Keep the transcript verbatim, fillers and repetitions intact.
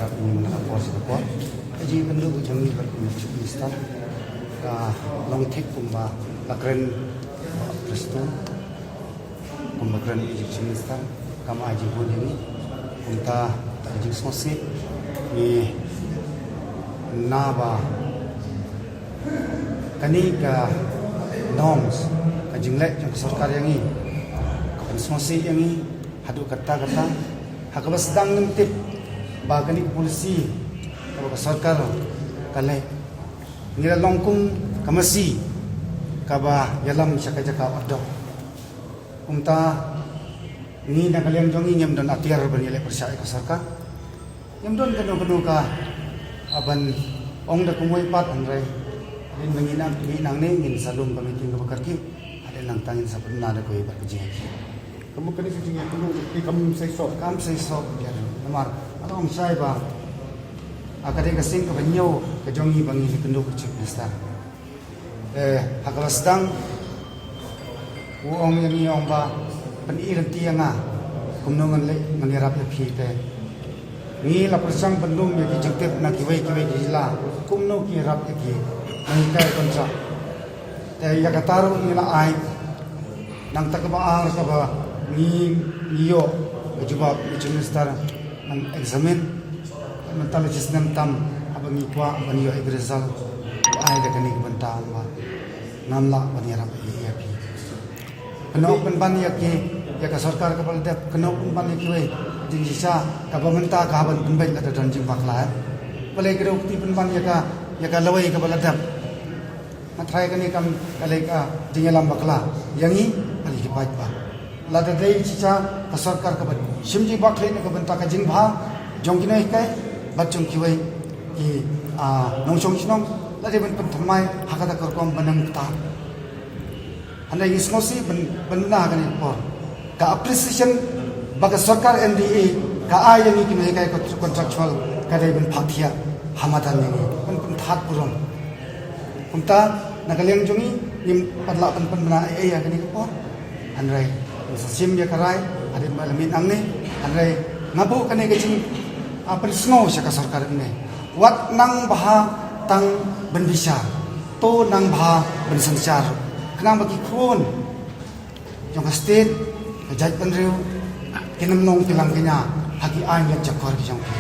Ka jingkynduh jong ngi bad u Chief Minister ka long thik kumba la kren Bah Prestone, kumba kren u Chief Minister, kam ai jingbun ïa ngi. Kumta ka jingsngewsih ngi na ba kane ka norms, ka jingleh jong ka sorkar ïa ngi ka pynsngewsih ïa ngi haduh katta katta. Ha kaba sdang ngim tip ba kane ka polisi kaba ka sorkar ka leh, ngi la long kum ka masi kaba ïalam sha ka jaka ot doh. Kumta ngi na ka liang jong ngi ngim don atiar ban ïaleh pyrshah ïa ka sorkar. Ngim don kano kano ka, ah, ban ong da kumwei pat, hynrei hadien ba ngi nang, ngi nangne ngin sa lum ka meeting kaba kyrkieh. Hadien nangta ngin sa pynbna da kawei pat ka jingïakhih. Ka mut kane ka jingïakynduh ki kam sei sop. Kam sei sop, ïa. Namar nga la ong shai ba, ah, ka dei ka sien kaba hynñiew ka jong ngi ba ngi ïakynduh ka Chief Minister. Eh, ha kaba sdang u ong ïa ngi, ong ba pyni lynti ïa nga kumno ngan leh, ngan ïarap ïa phi. Te ngi la pyrshang ban lum ïa ki jingtip na kiwei kiwei ki jylla kumno ki ïarap ïa ki nonghikai contract. Te ïa kata ruh ngi la ai. Nangta kaba ar kaba ngi, ngi ïoh ka jubab, u Chief Minister un examine. Mynta la shi snem tam haba ngi kwah ban ïoh ïa ka result, u ai da kane ka bynta, ong ba ngam lah ban ïarap ïa phi. Kynnoh pynban ïa ki, ïa ka sorkar kaba la dep, kynnoh pynban ïa kiwei. Jingshisha kaba mynta ka hap ban pynbeit lada don jingbakla, eh. Balei ka dei kti pynban ïa ka, ïa ka lawei kaba la dep. Nga tharai kane kam ka lei ka jingïalam bakla ïa ngi bad ïa ki paidbah. Lada dei shisha ka sorkar kaba shim jingbakla na ka bynta ka jingbha jong ki nonghikai bad jong kiwei ki, ah, nongshong shnong, la dei ban pynthymmai ha kata ka rukom ban ym ktah. Hynrei ngi sngewsih ban, ban bna ha kane ka por. Ka appreciation ba ka sorkar N D A ka ai ïa ngi ki nonghikai contractual ka dei ban phah thiah ha madan ïa ngi, ban pynthad burom. Kumta na ka liang jong ngi ngim pat lah ban pynbna ei ei ha kane ka por. Hynrei ngin sa shim ïa ka rai hadien ba la mih nangne. Hynrei nga buh kane ka jing, ah, pynsngew sha ka sorkar ne. Wat nang bha tang ban bishar, to nang bha ban synshar, khnang ba ki khun jong ka state, ka jaitbynriew, kin ym long ki langkñia ha ki aiñ leh jakor ki jong ki.